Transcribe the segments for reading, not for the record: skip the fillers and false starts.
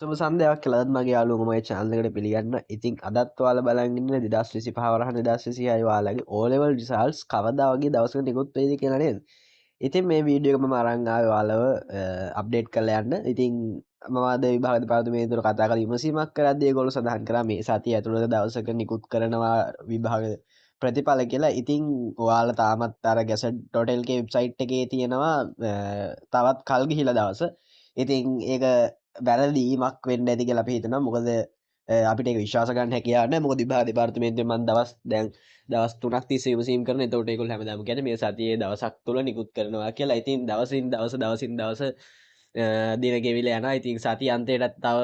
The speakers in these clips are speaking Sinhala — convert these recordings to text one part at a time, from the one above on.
සුබ සන්ධ්‍යාවක් කියලා අදත් මගේ යාළුවෝ මගේ channel එකට පිළිගන්න. ඉතින් අදත් ඔයාලා බලන් ඉන්නේ 2025 වරහන් 2026 ඔයාලගේ O level results කවදා වගේ දවසක නිකුත් වෙයිද කියලා නේද? ඉතින් මේ වීඩියෝ එක මම අරන් ආවේ ඔයාලව අප්ඩේට් කරලා යන්න. ඉතින් මම අද විභාග දෙපාර්තමේන්තුවට කතා කරලා විමසීමක් කරද්දී ඒගොල්ලෝ සඳහන් කරා මේ සතිය ඇතුළත දවසක නිකුත් කරනවා විභාග ප්‍රතිඵල කියලා. ඉතින් ඔයාලා තාමත් අර gazette.lk website එකේ තියෙනවා තවත් කල් ගිහිලා දවස. ඉතින් ඒක වැරදීමක් වෙන්න ඇති කියලා අපි හිතනවා. මොකද අපිට ඒක විශ්වාස ගන්න හැකියාවක් නැහැ. මොකද විභාග දෙපාර්තමේන්තුවෙන් මම දවස් දැන් දවස් 3ක් තිස්සේ විමසීම් කරන. එතකොට ඒගොල්ලෝ හැමදාම කියන්නේ මේ සතියේ දවසක් තුල නිකුත් කරනවා කියලා. ඉතින් දවසින් දවස දවසින් දවස දින ගෙවිලා යනවා. ඉතින් සතිය අන්තයටත් තව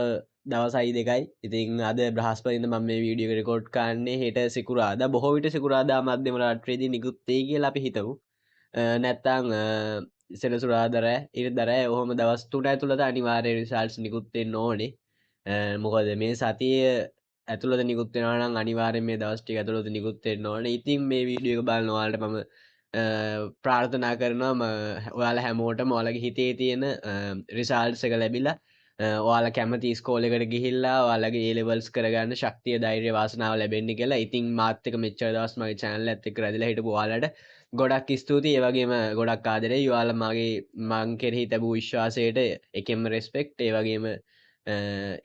දවසයි දෙකයි. ඉතින් අද බ්‍රහස්පතින්දා මම මේ වීඩියෝ එක රෙකෝඩ් කරන්නේ හෙට සිකුරාදා. බොහෝ විට සිකුරාදා මධ්‍යම රාත්‍රියේදී නිකුත් වෙයි කියලා අපි හිතමු. නැත්තම් සෙනසුරාදා රෑ, ඉරිදා රෑ ඔහොම දවස් 3 ඇතුළත අනිවාර්ය රිසල්ට්ස් නිකුත් වෙන්න ඕනේ. මොකද මේ සතිය ඇතුළත නිකුත් වෙනවා නම් අනිවාර්යෙන් මේ දවස් ටික ඇතුළත නිකුත් වෙන්න ඕනේ. ඉතින් මේ වීඩියෝ එක බලන ඔයාලට මම ප්‍රාර්ථනා කරනවා ඔයාලා හැමෝටම ඔයාලගේ හිතේ තියෙන රිසල්ට්ස් එක ලැබිලා ඔයාලා කැමති ඉස්කෝලේකට ගිහිල්ලා ඔයාලගේ A levels කරගන්න ශක්තිය, ධෛර්යය, වාසනාව ලැබෙන්න කියලා. ඉතින් මාත් එක්ක මෙච්චර දවස් මගේ channel එකත් එක්ක රැඳිලා හිටපු ඔයාලට ගොඩක් ස්තුතියි. ඒ වගේම ගොඩක් ආදරෙයි. ඔයාලා මගේ මං කෙරෙහි තැබූ විශ්වාසයට එකෙන්ම රෙස්පෙක්ට්. ඒ වගේම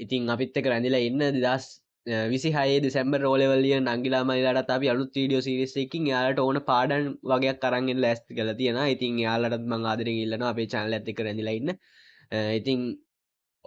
ඉතින් අපිත් එක්ක රැඳිලා ඉන්න 2026 දෙසැම්බර් O level ලියන නංගිලා මල්ලිලාටත් අපි අලුත් වීඩියෝ සීරීස් එකකින් එයාලට ඕන පාඩම් වගයක් අරන් එන්න ලෑස්ති කරලා තියෙනවා. ඉතින් එයාලටත් මං ආදරෙන් ඉල්ලනවා අපේ channel එකත් එක්ක රැඳිලා ඉන්න. ඉතින්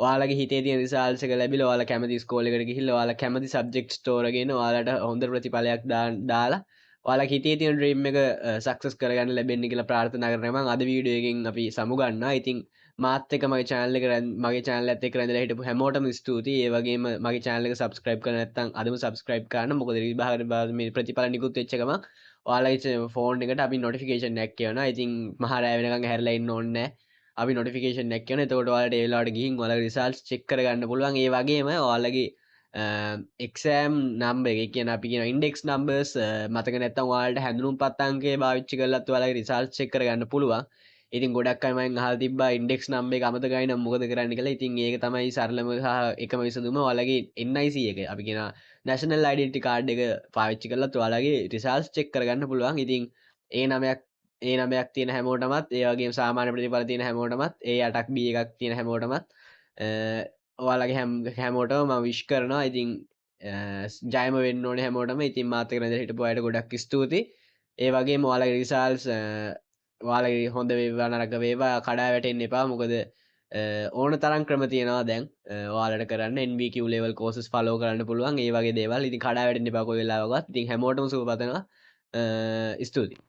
ඔයාලගේ හිතේ තියෙන රිසල්ට්ස් එක ලැබිලා ඔයාලා කැමති ඉස්කෝලේකට ගිහිල්ලා ඔයාලා කැමති සබ්ජෙක්ට්ස් තෝරගෙන ඔයාලට හොඳ ප්‍රතිඵලයක් දාලා ඔයාලගේ හිතේ තියෙන ඩ්‍රීම් එක සක්සස් කරගන්න ලැබෙන්න කියලා ප්‍රාර්ථනා කරනවා. මං අද වීඩියෝ එකෙන් අපි සමුගන්නවා. ඉතින් මාත් එක්ක මගේ channel එක මගේ channel එකත් එක්ක රැඳිලා හිටපු හැමෝටම ස්තුතියි. ඒ වගේම මගේ channel එක subscribe කරලා නැත්නම් අදම subscribe කරන්න. මොකද විභාග මේ ප්‍රතිඵල නිකුත් වෙච්ච ගමන් ඔයාලගේ ෆෝන් එකට අපි නොටිෆිකේෂන් එකක් එවනවා. ඉතින් මහා රෑ වෙනකන් හැරිලා ඉන්න ඕනේ නෑ. අපි නොටිෆිකේෂන් එකක් එවනවා. එතකොට ඔයාලට ඒ වෙලාවට ගිහින් ඔයාලගේ රිසල්ට්ස් චෙක් කරගන්න පුළුවන්. ඒ වගේම ඔයාලගේ එක්සෑම් නම්බර් එක, ඒ කියන්නේ අපි කියන ඉන්ඩෙක්ස් නම්බර්ස් මතක නැත්නම් ඔයාලට හැඳුනුම්පත් අංකය පාවිච්චි කරලත් ඔයාලගේ රිසල්ට්ස් චෙක් කරගන්න පුළුවන්. ඉතින් ගොඩක් අය මගෙන් අහලා තිබ්බා ඉන්ඩෙක්ස් නම්බර් එක අමතකයි නම් මොකද කරන්න කියලා. ඉතින් ඒක තමයි සරලම සහ එකම විසඳුම. ඔයාලගේ NIC එක, අපි කියන National Identity Card එක පාවිච්චි කරලත් ඔයාලගේ රිසල්ට්ස් චෙක් කරගන්න පුළුවන්. ඉතින් ඒ නමයක් තියෙන හැමෝටමත්, ඒ වගේම සාමාන්‍ය ප්‍රතිඵල තියෙන හැමෝටමත්, ඒ 8ක් B එකක් තියෙන හැමෝටමත්, ඔයාලගේ හැමෝටම මම විශ් කරනවා. ඉතින් ජයම වෙන්න ඕනේ හැමෝටම. ඉතින් මාත් එක්ක රැඳිලා හිටපු අයට ගොඩක් ස්තුතියි. ඒ වගේම ඔයාලගේ රිසල්ට්ස් ඔයාලගේ හොඳ වේවා නරක වේවා කඩා වැටෙන්න එපා. මොකද ඕන තරම් ක්‍රම තියෙනවා දැන් ඔයාලට කරන්න. NVQ level courses follow කරන්න පුළුවන්. ඒ වගේ දේවල්. ඉතින් කඩා වැටෙන්න එපා කොයි වෙලාවකවත්. ඉතින් හැමෝටම සුබ පතනවා. ස්තුතියි.